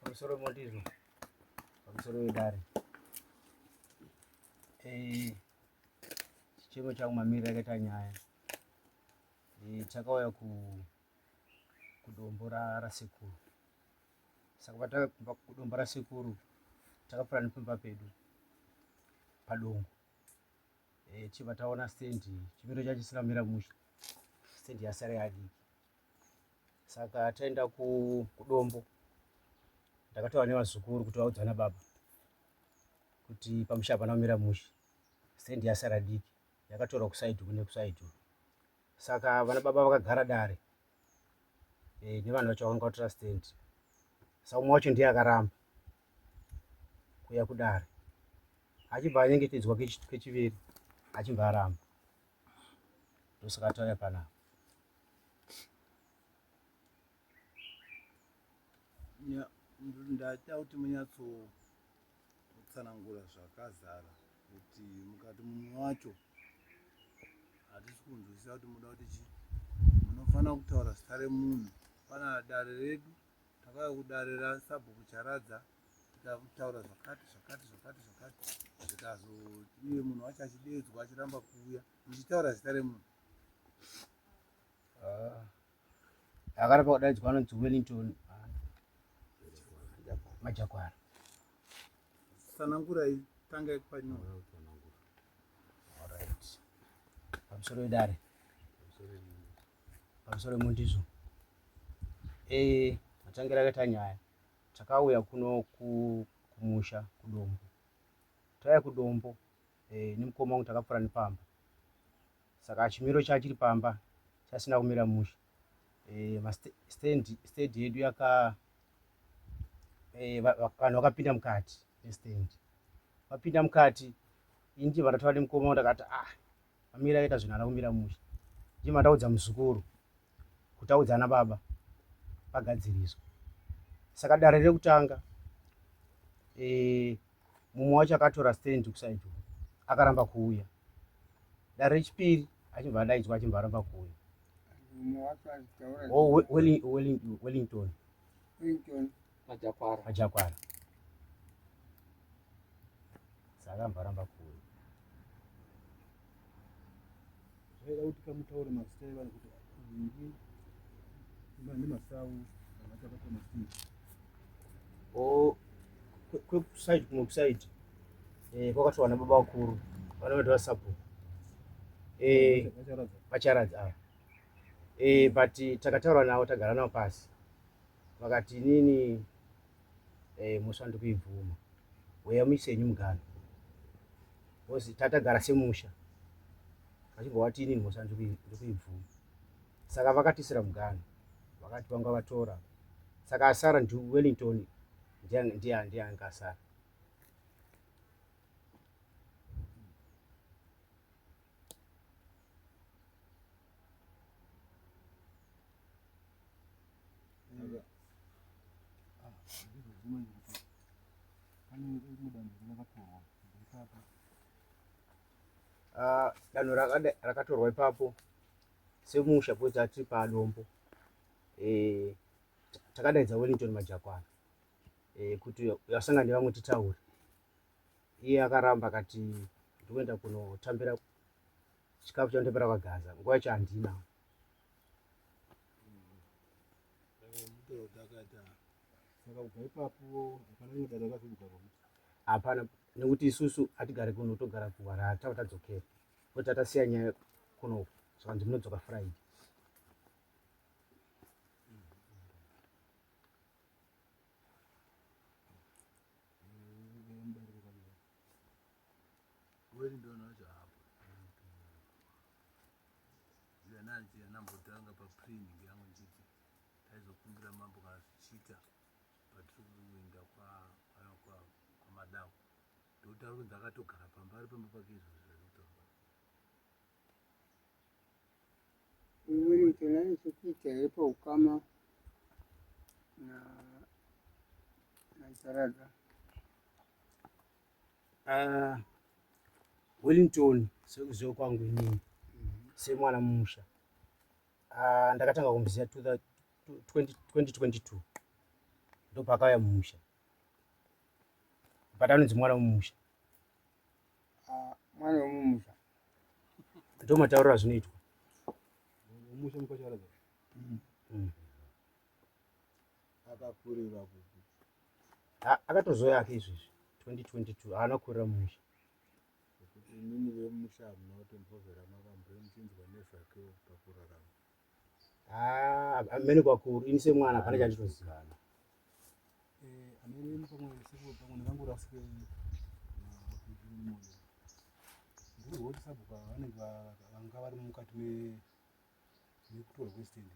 Pamusoro mondizvo, pamusoro wedare. Eh, chichemo changu mamiriro akaita nyaya. Eh, takauya ku kudombo rasekuru. Saka pataka kudombo rasekuru takapfuura nepamba pedu padongo. Eh, tichibva taona stendi chimiro chacho chisina kumira mushe, stendi yasara yadiki. Saka taenda kudombo, ndakataura nevazukuru kuti vaudze vana baba kuti pamusha hapana kumira mushe, stendi yasara diki, yakatorwa kusaidhi kune kusaidhi. Saka vana baba vakagara dare e, nevanhu vacho vakanga vatora stendi. Saka umwe wacho ndiye akaramba kuuya kudare, achibva anyengetedzwa kechiviri, achibva aramba. Ndosaka tauya panapa. Ndaita kuti munyatsotsanangura zvakazara kuti mukati mumwe wacho hatisi kunzwisisa kuti muda kuti chii. Munofanira kutaura zita remunhu. Pana dare redu takauya kudare rasabhuku Charadza tikataura zvakati zvakati zvakati zvakati zvikazo iye munhu wacho achideedzwa achiramba kuuya muchitaura zita remunhu. Ah. Akaramba kudaidzwa anonzi Wellington ah, Majakwara. Tsanangurai, tangai kupanyora. Alright. Pamusoro wedare. Pamusoro wemundizo. Eh, matangira akaita nyaya. Takauya kuno kumusha kudombo. Tauya kudombo eh, nemukoma wangu takapfuura nepamba. Saka chimiro chachiri pamba chasina kumira mushe. Eh, stand stand yedu yaka eh, vanhu vakapinda mukati nestand. Vapinda mukati ini ndibva ndataura nemukoma wangu ndakati ah mamira akaita zvinhu haana kumira mushe. Ndibva ndaudza muzukuru kuti audze ana baba pagadziriswe. Saka dare rekutanga eh, mumwe wacho akatora stand kusaidi akaramba kuuya. Dare rechipiri achibva adaidzwa achibva aramba kuuya. Oh, Wellington. Wellington. Majakwara. Majakwara. Saka ambva aramba kuuya. Zvaida kuti kamutaure mazita evanhu kuti nhingi nemazita avo vachakatora mastingi. Oh, kwekuside kumwe kuside eh, kwakatorwa nababa vakuru vanoita vasabhuku eh, vacharadza ava eh, but takataura navo tagara navo pasi vakati inini eh, mhosva ndikuibvuma weya muise henyu mugano because tatagara semusha vachibva vati inini mhosva ndikuibvuma saka vakatisira mugano vakati vanga vatora saka asara ndiWellington ndiye ndiye anga asara. Ah, danho rakatorwa ipapo semusha because tiri padombo eh, takadaidza Wellington Majakwana eh, kuti yasangana nevamwe titaure. Iye akaramba akati ndikuenda kunotambira chikafu chanotambira kwaGaza, nguva yacho handina. Hapana, nekuti isusu hatigare kuno, togara kuHarare, tava tadzokera kuti tatasiya nyaya kuno, zvakanzi munodzoka Friday. Ndambotanga paprinting yangu ndichiti taizokumbira mambo kana zvichiita patiri kuenda kwaMadawo ndotaura kunzi akatogara pamba ari pamba pake izvozvo zvandikutaura. Wellington ane chekuita here paukama naCharadza? Wellington sekuziva kwangu inini semwana mumusha ndakatanga kumuziva 2022. Ndopakauya mumusha. But anonzi mwana wemumusha. Ah, mwana wemumusha. Ndomatauriro azvinoitwa. Mumusha mukwacharadza. Akakurira kupi? Akatozouya ake izvezvi 2022 haana kukurira mumusha. Kuti imimi vemumusha hamuna kutombovhera makambo muchinzwa nezvake pakurarama. Ah, amene kwakuru ini semwana hapana chandinoziva. Amene pamwe siku pamwe ndingangorasike makuti ndiri kuti sabhuku vanenge vanga vari mukati mekutorwa kwestendi.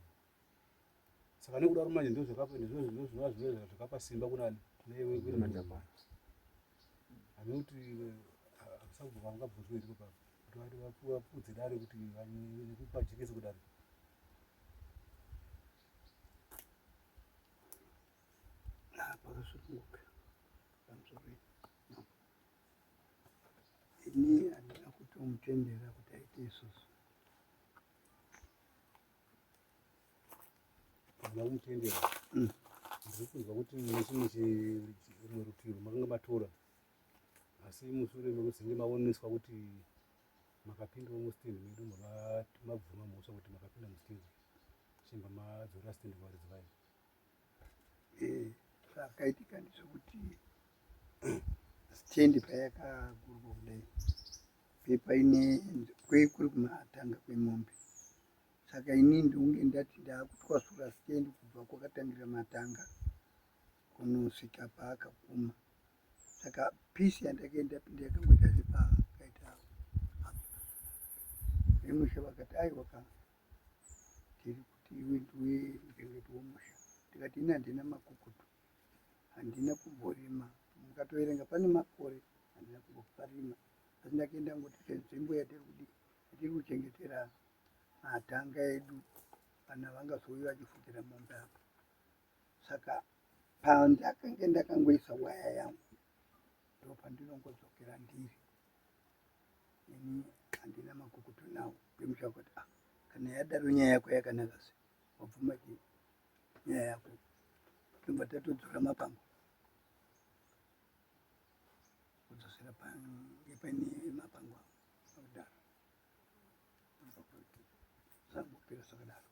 Saka nekudaro manje ndozvakapa ndozvinova zvakapa simba kunani Majapani. Hamene kuti sabhuku vangabvunzwe here ipapo kuti vapfuudze dare kuti vajekese kudare. Ah, pakasununguka pamusoro. Ini handina kutomutendera kuti aite isusu. Hamuna kumutendera? Ndiri kunzwa kuti nechimwe rumwe rutivi makanga matora, asi mushure mekuzenge maoneswa kuti makapindawo mustendi medu, mabvuma mhosva kuti makapinda mustendi, chimba madzorera stendi kuvaridzi vayo. Zvakaitika ndezvekuti stendi payakagurwa kudai pepaine kuri kumatanga kwemombe, saka ini ndinge ndati ndakutwasura stendi kubva kwakatangira matanga kunosvika paakaguma. Saka pisi yandakaenda pinda yakangoita sepakaita apa. Vemusha vakati aiwa ka, tiri kuti iwe ndiwe muchengeti womusha. Ndikati ini handina makukutu, handina kumborima, mukatoverenga pane makore handina kumboparima, asi ndakaenda ngoti senzvimbo yatiri kudi yatiri kuchengetera matanga edu, vana vangazouya vachifukira mombe apa. Saka pandakange ndakangoisa waya yangu ndopandinongodzokera ndiri ini, handina makukutu nawo. Vemusha vakati ah, kana yadaro nyaya yako yakanaka, se wabvuma chi nyaya yako, tobva tatodzora mapango kudzosera pange paine mapango avo akudaro zangopera zvakadaro.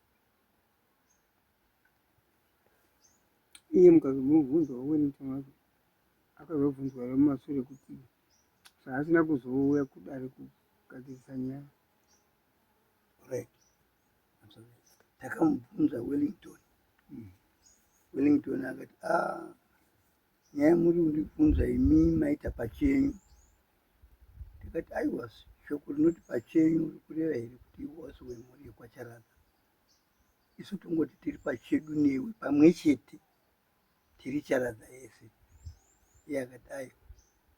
Iye mukazomubvunza Wellington wacho akazobvunzwa here mumashure kuti zvaasina kuzouya kudare kugadzirisa nyaya? Right, takamubvunza Wellington. Wellington akati a nyaya muri kundibvunza imi maita pachenyu. Tikati aiwa, shoko rinoti pachenyu rikureva here kuti iwe wasi wemhuri yekwaCharadza? Isu tongoti tiri pachedu newe pamwe chete, tiri Charadza yese. Iye akati aiwa,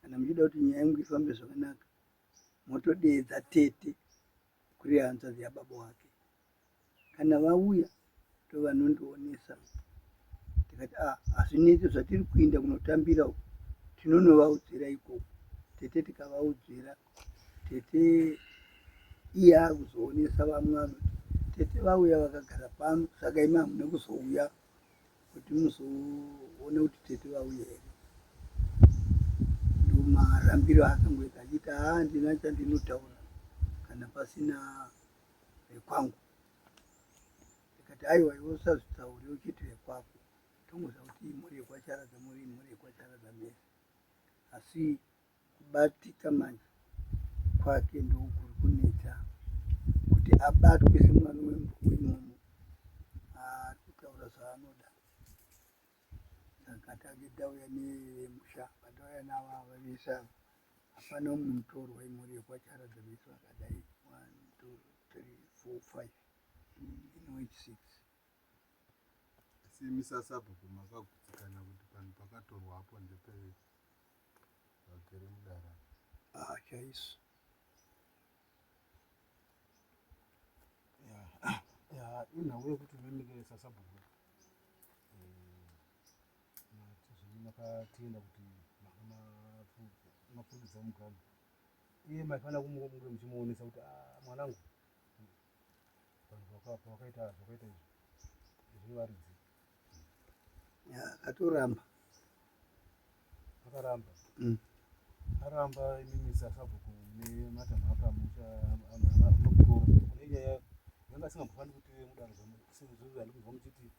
kana muchida kuti nyaya yangu ifambe zvakanaka motodeedza tete, kuri hanzvadzi yababa wake, kana vauya ndovanondionesa. Tikati a hazvinetsi, zvatiri kuinda kunotambira uku tinonovaudzira ikoko tete. Tikavaudzira tete, iye akuzoonesa vamwe vanoti tete vauya vakagara pano, saka imi hamuna kuzouya kuti muzoone kuti tete vauya here. Ndomarambiro akangoita achiti haa, handina chandinotaura kana pasina vekwangu. Ndikati aiwa, iwe usazvitaure uchiti vekwako, tongoziva kuti imhuri yekwaCharadza, muri imhuri yekwaCharadza mese. Asi kubatika manje kwake ndokuri kunetsa kuti abatwe semwana wemumbo ari kutaura zvaanoda. Saka tange tauya nevemusha, patauya navo ava vese ava, hapana umwe mutorwa, imhuri yekwaCharadza vese vakadai 1 2 3 4 5 inoit 6. Asi imi sasabhuku makagutsikana kuti panhu pakatorwa apo ndepe vagere mudara? Ah, chaizvo. Ya, inhau yekuti imimi sasabhuku mati makatenda kuti mapfurikidza muganhu, iye maifanira kunge muchimuonesa kuti ah, mwanangu, vanhu pawakaita zvakaita izvi zvevaridzi. Akatoramba. Akaramba. Mm. Aramba imimi sasabhuku nematanho akamucha anokutora kune nyaya yanga asingambofaniri kuti mudaro sezvo zvandikuzwa muchiti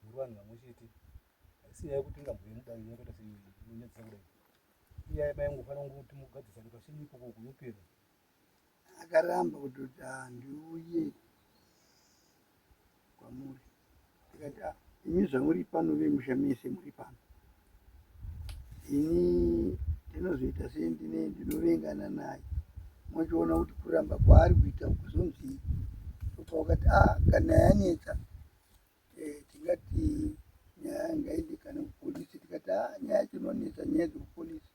muri vanhu vamwe chete. Haisi nyaya yekuti ingambouye mudare yakaita seinonyadzisa kudai. Inyaya maingofanira kungoti mugadzirisane pachenyu ikoko kuyopera. Akaramba kutoti handiuye kwamuri. Ndikati, "Ah, imi zvamuri pano vemusha mese muri pano, ini ndinozoita sendine ndinovengana naye. Mochiona kuti kuramba kwaari kuita kuzonzii." Ndopawakati, "Ah, kana yanetsa tingati nyaya ngaende kana kupolisi." Tikati, "Ah, nyaya chinonetsa nyaya dzekupolisi,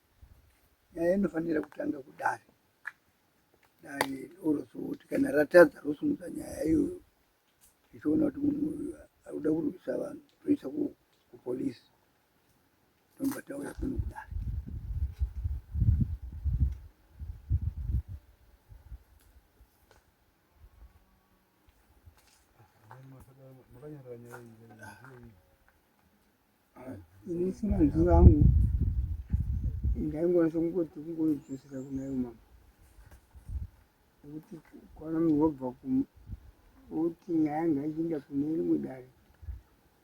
nyaya inofanira kutanga kudare. Dare orozoti kana ratadza rosimudza nyaya iyoyo, tichiona kuti munhu uyu ari kuda kurwisa vanhu, toisa kupolisi." Tobva tauya kuno kudare. Makanyarara nyaya iyi. Ini semanzwiro angu ndaingonasa kungoti kungoidzosera kuna ivo mambo, nekuti ukaona munhu wabva kuti nyaya ngaichienda kune rimwe dare,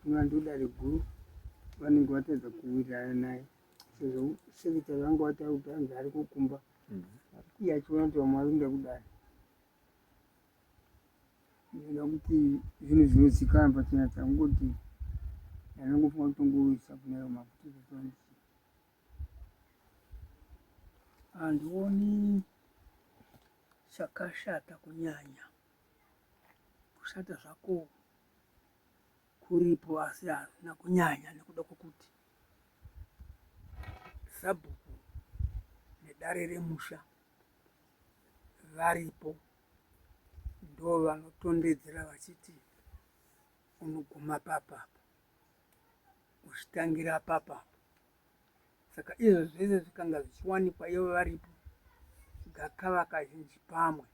kunova ndo dare guru, vanenge vatadza kuwirirana naye, sezvo secretary vanga vataura kuti anzi ari kukumba, iye achiona kuti vamwe vari kuenda kudare. Ndinoda kuti zvinhu zvinozikanwa pachena. Tangoti ndanongofunga kuti tongoisa kuna ivo mambo tozotonzi. Handioni chakashata kunyanya. Kushata zvako kuripo, asi hazvina kunyanya nekuda kwokuti sabhuku nedare remusha varipo, ndo vanotondedzera vachiti unoguma papapa uchitangira papapa. Saka izvo zvese zvikanga zvichiwanikwa ivo varipo, gakava kazhinji pamwe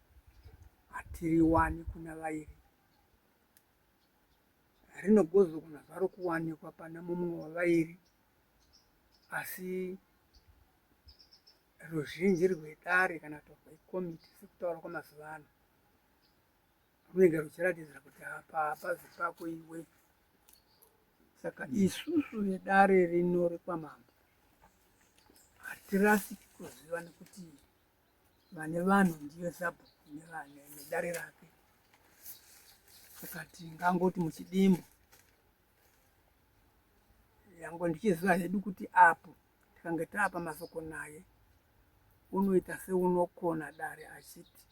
hatiriwani kuna vairi, rinogozogona zvaro kuwanikwa pana mumwe wavairi, asi ruzhinji rwedare kana kuti rwekomiti sekutaura kwamazuva ano runenge ruchiratidzira kuti apa hapazi pako iwe. Saka isusu vedare rino rekwamambo hatirasiki kuziva, nekuti vane vanhu ndiyo sabhuku nevane nedare rake. Saka tingangoti muchidimbu yango ndichiziva hedu kuti apo tikange taapa masoko naye, unoita seunokona dare achiti,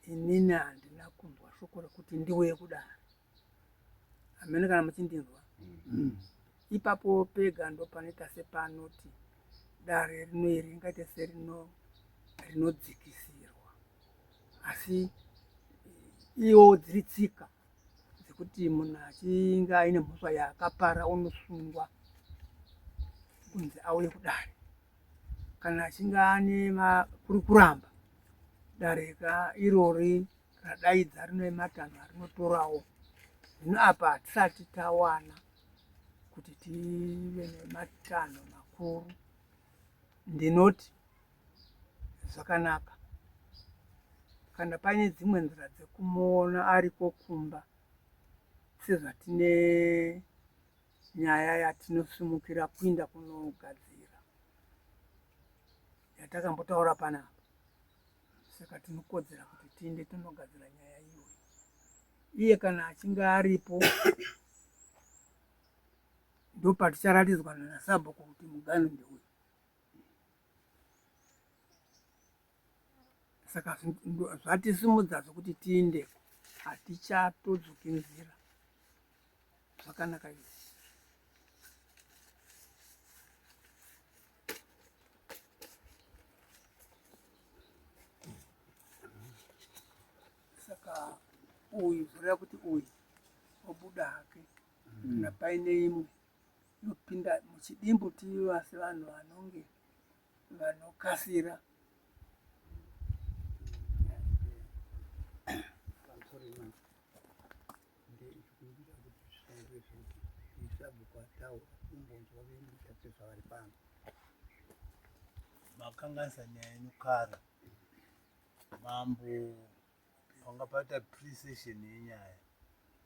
"Inini handina kunzwa shoko rekuti ndiuye kudare." Hamene kana muchindinzwa. Ipapo pega ndo panoita sepanoti dare rino iri ringaite serino rinodzikisirwa, asi iwo dziri tsika dzekuti munhu achinge aine mhosva yaakapara unosungwa kunzi auye kudare. Kana achinge ane kuri kuramba, dare ka irori radaidza rine matanho arinotorawo. Zvino apa hatisati tawana kuti tive nematanho makuru. Ndinoti zvakanaka kana paine dzimwe nzira dzekumuona ariko kumba, sezvatine nyaya yatinosimukira kuinda kunogadzira yatakambotaura panapa. Saka tinokodzera kuti tiinde tinogadzira nyaya iyoyo. Iye kana achinge aripo, ndopaticharatidzwa nasabhuku kuti muganhu ndeuyu. Saka zvatisimudza zvokuti tiindeko, hatichatodzoki nzira. Zvakanaka izvi. Saka uyu zvoreva kuti uyu obuda hake, kana paine imwe inopinda muchidimbu, tiva sevanhu vanonge vanokasira. Pamusoro imambo, ndechikumbira kuti zvisaite zvekuti isabhuku. kutaura umbonzwa vemusha sezvavari pano. Makanganisa nyaya yenyu kare. Mambo panga paita pre-session yenyaya.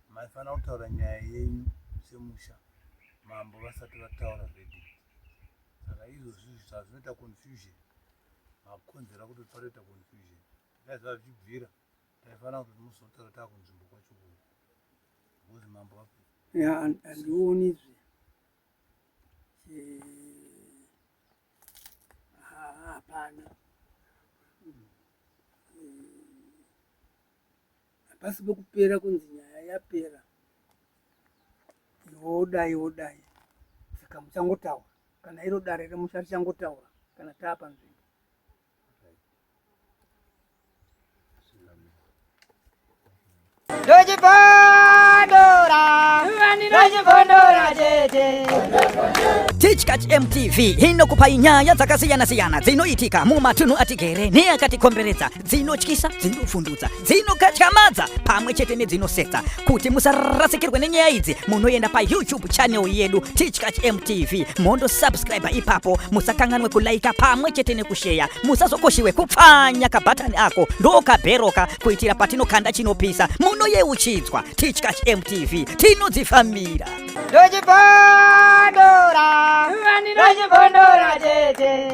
Maifanira kutaura nyaya yenyu semusha mambo vasati vataura verdict. Saka izvozvi zvazvinoita confusion. Makonzera kuti patoita confusion. Dai zvazvibvira taifanira kuti muzotaura takunzvimbo kwacho kuko. Because mambo vapi. Ya, handionizve hapana hapasi pekupera kunzi nyaya yapera iwodai wodai saka muchangotaura kana iro dare remusha richangotaura kana taapa nzvimbo. Tichkach MTV inokupai nyaya dzakasiyana-siyana dzinoitika mumatunhu atigere neakatikomberedza, dzinotyisa, dzinovhundutsa, dzinokatyamadza pamwe chete nedzinosetsa. Kuti musarasikirwe nenyaya idzi, munoenda paYouTube channel yedu Tichkach MTV mondosubscribe ipapo, musakanganwe kulaika pamwe chete nekusheya, musazokoshiwe kupfanya kabhatani ako ndokabheroka kuitira patinokanda chinopisa munoyeuchidzwa. Tichkach MTV tinodzifambira. Ndochibondora, ndochibondora chete.